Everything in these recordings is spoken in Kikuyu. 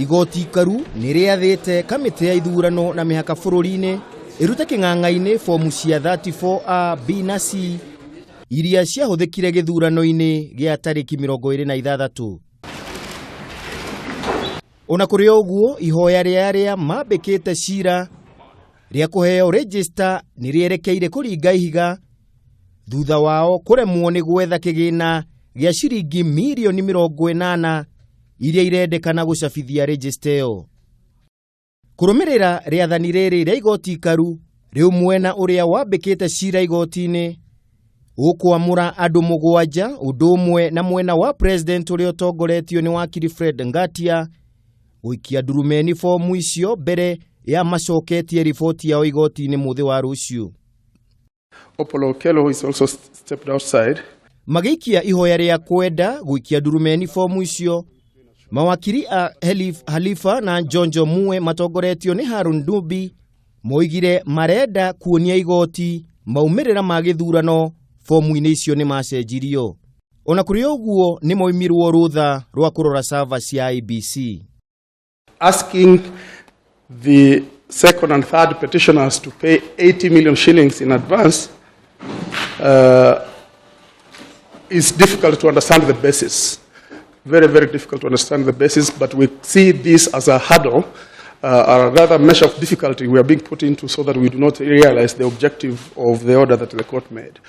Igoti ikaru nĩ rĩathĩte kamĩtĩ ya ithurano na mĩhaka bũrũri-inĩ ĩrute kĩng'ang'a-inĩ fomu cia 34A, B na C iria ciahũthĩkire gĩthurano-inĩ gĩa tarĩki 26. Ona kũrĩ ũguo, ihoya rĩa arĩa mambĩkĩte cira rĩa kũheo rejista nĩ rĩerekeire kũringa ihiga thutha wao kũremwo nĩ gwetha kĩgĩna gĩa ciringi mirioni 80 iria irendekana gũcabithia rejista ĩyo. Kũrũmĩrĩra rĩathani rĩrĩ rĩa igoti ikaru, rĩu mwena ũrĩa wambĩkĩte cira igoti-inĩ ũkwamũra andũ 7, ũndũ ũmwe na mwena wa president ũrĩa ũtongoretio nĩ wakiri Fred Ngatia gũikia ndurumeni fomu icio mbere ya macoketie riboti yao igoti-inĩ mũthĩ wa rũciũ. Opolo Okello is also stepped outside. Magĩikia ihoya rĩa kwenda gũikia ndurumeni fomu icio, mawakiri a Helif Halifa na Njonjo Mue matongoretio nĩ Harun Dumbi moigire marenda kuonia igoti maumĩrĩra ma gĩthurano fomu-inĩ icio nĩ macenjirio. Ona kũrĩ ũguo, nĩ moimirwo rũtha rwa kũrora server cia IEBC. Asking the second and third petitioners to pay 80 million shillings in advance is difficult to understand the basis. Very, very difficult to understand the basis, but we see this as a hurdle, or rather measure of difficulty we are being put into so that we do not realize the objective of the order that the court made.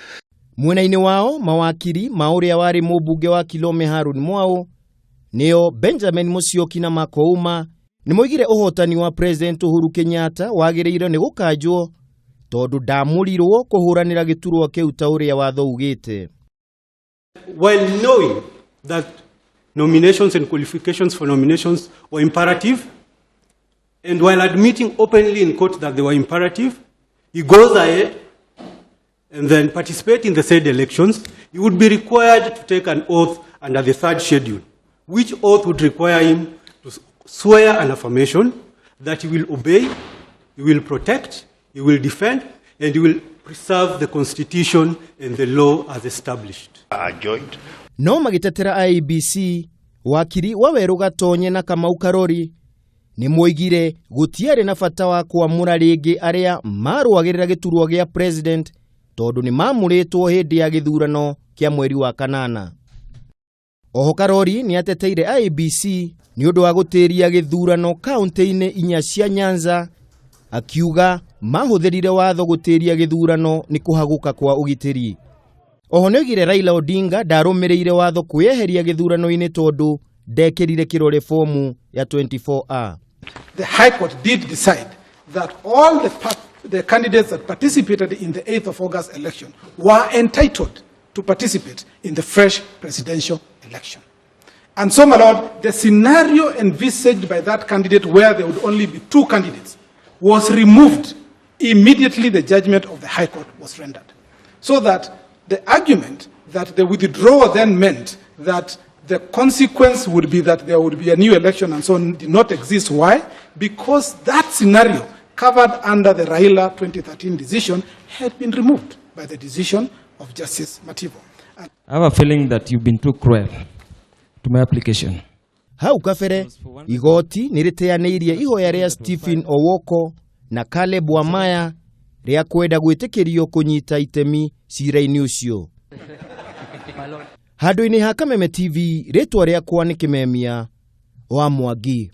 Mwena-inĩ wao, mawakiri ma ũrĩa warĩ mũmbunge wa Kilome Harun Mwau, nĩo Benjamin Musyoki na Makouma, nĩ moigire ũhotani wa President Uhuru Kenyatta wagĩrĩire nĩ gũkanjwo tondũ ndamũrirwo kũhũranĩra gĩturwa kĩu ta ũrĩa watho ugĩte. While knowing that nominations and qualifications for nominations were imperative, and while admitting openly in court that they were imperative, he goes ahead and then participate in the said elections, he would be required to take an oath under the third schedule, which oath would require him to swear an affirmation that he will obey, he will protect, he will defend, and he will preserve the Constitution and the law as established. Adjoined. No magĩtetera IEBC, wakiri Wawerũ Gatonye na Kamau Karori nĩ moigire gũtiarĩ na bata wa kwamũra rĩngĩ arĩa marũagĩrĩra gĩturwa gĩa president tondũ nĩ mamũrĩtwo hĩndĩ ya gĩthurano kĩa mweri wa kanana. Oho Karori nĩ ateteire IEBC nĩ ũndũ wa gũtĩria gĩthurano kaunti-inĩ 4 cia Nyanza, akiuga mahũthĩrire watho gũtĩria gĩthurano nĩ kũhagũka kwa ũgitĩri. Oho nĩoigire Raila Odinga ndarũmĩrĩire watho kwĩyeheria gĩthurano-inĩ tondũ ndekĩrire kĩrore fomu ya 24A. The High Court did decide that all the candidates that participated in the 8th of August election were entitled to participate in the fresh presidential election. And so, my lord, the scenario envisaged by that candidate where there would only be two candidates was removed immediately the judgment of the High Court was rendered. So that the argument that the withdrawal then meant that the consequence would be that there would be a new election and so on did not exist. Why? Because that scenario covered under the Raila 2013 decision had been removed by the decision of Justice Mativo. And I have a feeling that you've been too cruel to my application. Hau kabere, igoti nĩ rĩteanĩirie ihoya rĩa Stephen Owoko na Caleb Wamaya rĩa kwenda gwĩtĩkĩrio kũnyita itemi cira-inĩ ũcio. Handũ-inĩ ha Kameme TV, rĩtwa rĩakwa nĩ Kĩmemia wa Mwangi.